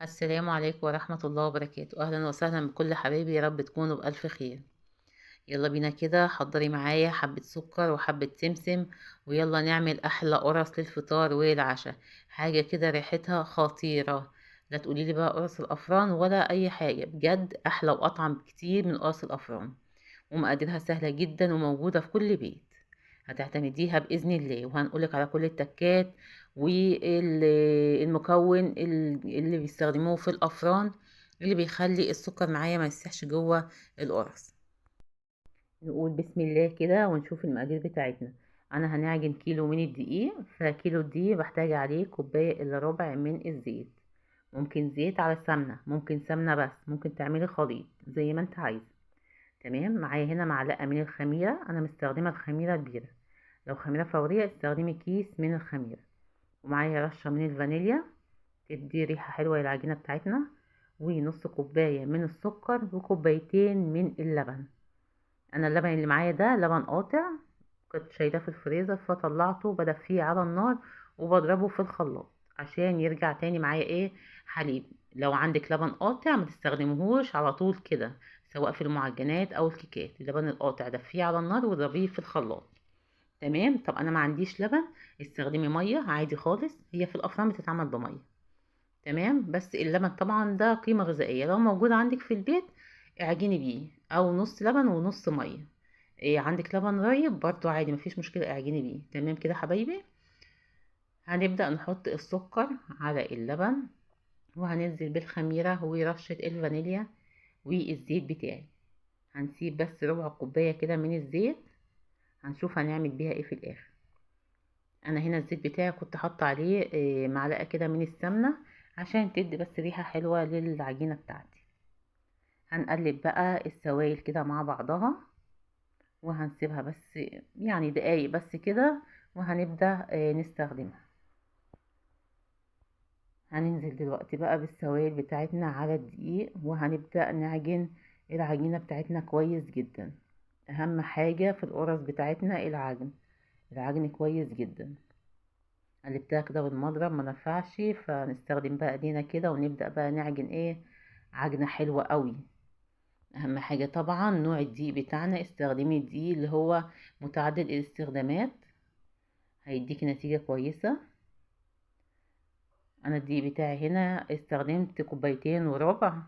السلام عليكم ورحمة الله وبركاته. أهلا وسهلا بكل حبايبي، يا رب تكونوا بألف خير. يلا بينا كده، حضري معايا حبة سكر وحبة سمسم، ويلا نعمل أحلى قرص للفطار والعشاء. حاجة كده ريحتها خطيرة، لا تقولي لي بقى قرص الأفران ولا أي حاجة، بجد أحلى وأطعم بكتير من قرص الأفران، ومقاديرها سهلة جدا وموجودة في كل بيت، هتعتمديها بإذن الله. وهنقولك على كل التكات والمكون اللي بيستخدموه في الأفران اللي بيخلي السكر معايا ما يسيحش جوه القرص. نقول بسم الله كده ونشوف المقادير بتاعتنا. أنا هنعجن كيلو من الدقيق، فكيلو الدقيق بحتاج عليه كوباية إلا ربع من الزيت، ممكن زيت على سمنة، ممكن سمنة بس، ممكن تعملي خليط زي ما انت عايزة. تمام. معايا هنا معلقة من الخميرة، أنا مستخدمة الخميرة كبيرة، لو خميرة فورية استخدمي كيس من الخميرة. ومعايا رشة من الفانيليا تدي ريحة حلوة للعجينة بتاعتنا، ونص كوباية من السكر، وكوبايتين من اللبن. أنا اللبن اللي معايا ده لبن قاطع، كنت شايلاه في الفريزر فطلعته بدفيه على النار وبضربه في الخلاط عشان يرجع تاني معايا حليب. لو عندك لبن قاطع ما تستخدمهوش على طول كده، سواء في المعجنات او الكيكات، اللبن القاطع دفيه على النار واضربيه في الخلاط. تمام. طب انا ما عنديش لبن، استخدمي ميه عادي خالص، هي في الافران بتتعمل بميه. تمام. بس اللبن طبعا ده قيمه غذائيه، لو موجود عندك في البيت اعجني بيه، او نص لبن ونص ميه. عندك لبن رايب برضو عادي مفيش مشكله، اعجني بيه. تمام كده حبايبي. هنبدا نحط السكر على اللبن، وهننزل بالخميره ورشه الفانيليا والزيت بتاعي. هنسيب بس ربع كوبايه كده من الزيت، هنشوف هنعمل بيها ايه في الاخر. انا هنا الزيت بتاعي كنت حاطه عليه معلقه كده من السمنه عشان تدي بس ريحه حلوه للعجينه بتاعتي. هنقلب بقى السوائل كده مع بعضها، وهنسيبها بس دقايق بس كده، وهنبدا نستخدمها. هننزل دلوقتي بقى بالسوائل بتاعتنا على الدقيق، وهنبدا نعجن العجينه بتاعتنا كويس جدا. اهم حاجه في القرص بتاعتنا العجن، العجن كويس جدا. قلبتها كده بالمضرب ما نفعش، فنستخدم بقى ايدينا كده ونبدا بقى نعجن عجنه حلوه قوي. اهم حاجه طبعا نوع الدقيق بتاعنا، استخدمي الدقيق اللي هو متعدد الاستخدامات، هيديكي نتيجه كويسه. انا الدقيق بتاعي هنا استخدمت كوبايتين وربع،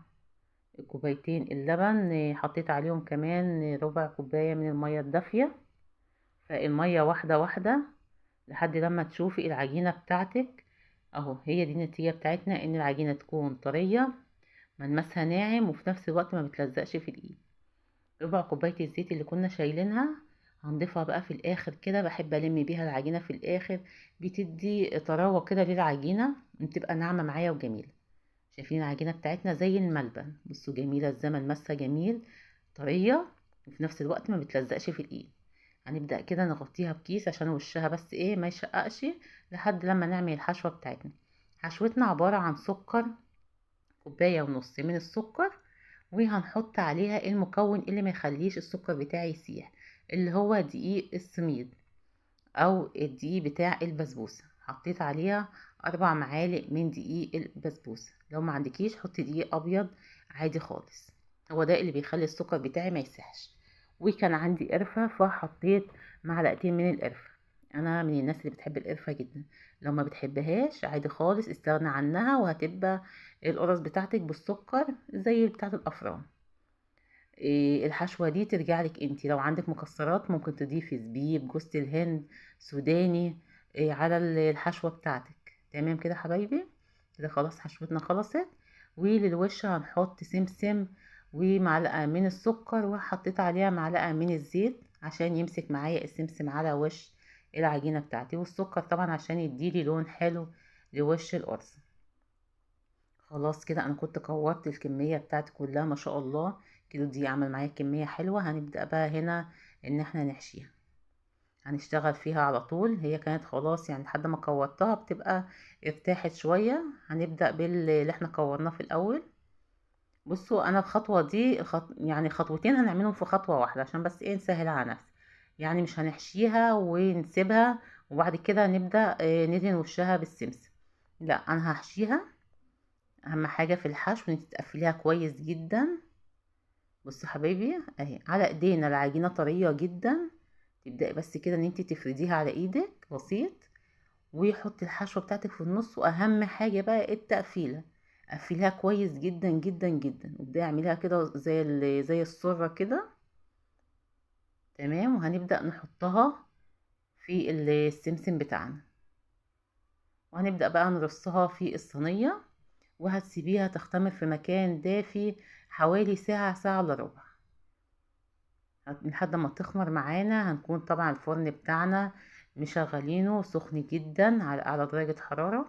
كوبايتين اللبن حطيت عليهم كمان ربع كوبايه من الميه الدافيه. فالميه واحده واحده لحد لما تشوفي العجينه بتاعتك اهو. هي دي النتيجه بتاعتنا، ان العجينه تكون طريه ملمسها ناعم وفي نفس الوقت ما بتلزقش في الايد. ربع كوبايه الزيت اللي كنا شايلينها هنضيفها بقى في الاخر كده، بحب الم بيها العجينه في الاخر، بتدي طراوه كده للعجينه، بتبقى ناعمه معايا وجميله. شايفين العجينه بتاعتنا زي الملبن، بصوا جميله ازاي، ملمسها جميل طريه وفي نفس الوقت ما بتلزقش في الايد. هنبدا كده نغطيها بكيس عشان وشها بس ما يشققش لحد لما نعمل الحشوه بتاعتنا. حشوتنا عباره عن سكر، كوبايه ونص من السكر، وهنحط عليها المكون اللي ما يخليش السكر بتاعي يسيح، اللي هو دقيق السميد او الدقيق بتاع البسبوسه. حطيت عليها 4 معالق من دقيق البسبوسه، لو ما عندكيش حطي دقيق ابيض عادي خالص، هو ده اللي بيخلي السكر بتاعي ما يسيحش. وكان عندي قرفه فحطيت معلقتين من القرفه، انا من الناس اللي بتحب القرفه جدا، لو ما بتحبهاش عادي خالص استغنى عنها، وهتبقى القرص بتاعتك بالسكر زي بتاعت الافران. الحشوه دي ترجع لك انتي، لو عندك مكسرات ممكن تضيفي زبيب، جوز الهند، سوداني، على الحشوه بتاعتك. تمام كده حبايبي، كده خلاص حشوتنا خلصت. وللوش هنحط سمسم ومعلقه من السكر، وحطيت عليها معلقه من الزيت عشان يمسك معايا السمسم على وش العجينه بتاعتي، والسكر طبعا عشان يديلي لون حلو لوش القرص. خلاص كده انا كنت كورت الكميه بتاعتي كلها ما شاء الله، كيلو دي عمل معايا كميه حلوه. هنبدا بقى هنا ان احنا نحشيها، هنشتغل فيها على طول. هي كانت خلاص لحد ما كورتها بتبقى ارتاحت شويه. هنبدا باللي احنا كورناه في الاول. بصوا انا الخطوه دي خطوتين هنعملهم في خطوه واحده عشان بس نسهلها على نفسي، مش هنحشيها ونسيبها وبعد كده نبدا ندهن وشها بالسمسم، لا انا هحشيها اهم حاجة في الحشو ان انت تقفليها كويس جدا. بصوا حبايبي اهي على ايدينا العجينة طرية جدا. تبداي بس كده ان انت تفرديها على ايدك بسيط، وحطي الحشوه بتاعتك في النص. واهم حاجة بقى التقفيله، قفليها كويس جدا جدا جدا، وابداي اعمليها كده زي السرة كده. تمام. وهنبدا نحطها في السمسم بتاعنا، وهنبدا بقى نرصها في الصينية، وهتسيبيها تختمر في مكان دافي حوالي ساعة، ساعة الا ربع، لحد ما تخمر معانا. هنكون طبعا الفرن بتاعنا مشغلينه سخن جدا على اعلى درجة حرارة.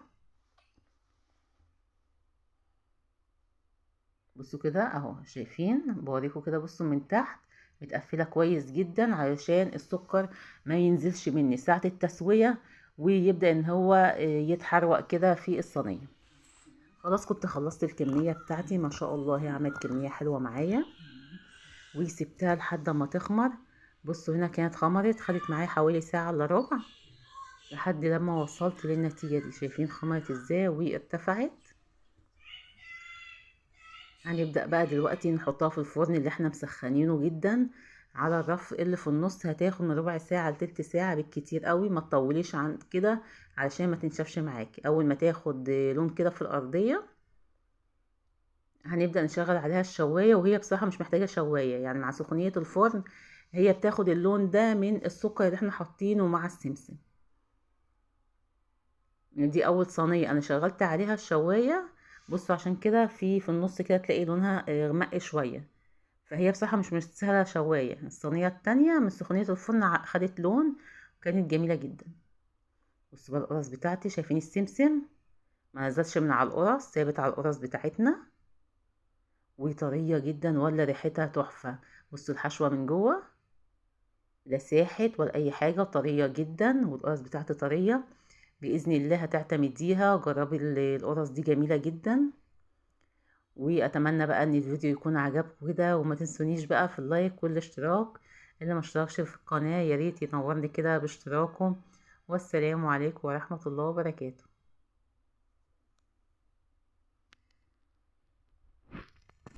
بصوا كده اهو، شايفين بوريكم كده. بصوا من تحت متقفلة كويس جدا علشان السكر ما ينزلش مني ساعة التسوية ويبدأ ان هو يتحروق كده في الصينية. خلاص كنت خلصت الكمية بتاعتي، ما شاء الله هي عملت كمية حلوة معايا، وسبتها لحد ما تخمر. بصوا هنا كانت خمرت، خدت معايا حوالي ساعة الا ربع لحد لما وصلت للنتيجة دي. شايفين خمرت ازاي وارتفعت. هنبدأ بقى دلوقتي نحطها في الفرن اللي احنا مسخنينه جدا على الرف اللي في النص. هتاخد من ربع ساعة لتلت ساعة بالكتير قوي، ما تطوليش عن كده علشان ما تنشفش معاكي. اول ما تاخد لون كده في الارضية هنبدأ نشغل عليها الشواية، وهي بصراحة مش محتاجة شواية، يعني مع سخونية الفرن هي بتاخد اللون ده من السكر اللي احنا حاطينه مع السمسم. دي اول صينية انا شغلت عليها الشواية. بصوا عشان كده في النص كده تلاقي لونها غمق شوية، فهي بصراحة مش مستاهلة شواية. الصينية التانية من سخونية الفرن خدت لون وكانت جميلة جدا. بصوا بقى القرص بتاعتي، شايفين السمسم ما نزلش من على القرص، ثابت على القرص بتاعتنا، وطرية جدا ولا ريحتها تحفة. بصوا الحشوة من جوه لا ساحت ولا اي حاجة، طرية جدا، والقرص بتاعتي طرية. بإذن الله هتعتمديها، جربي القرص دي جميلة جدا. واتمنى بقى ان الفيديو يكون عجبكم كده، وما تنسونيش بقى في اللايك والاشتراك. اللي ما اشتركش في القناة يا ريت ينورني كده باشتراكه. والسلام عليكم ورحمة الله وبركاته.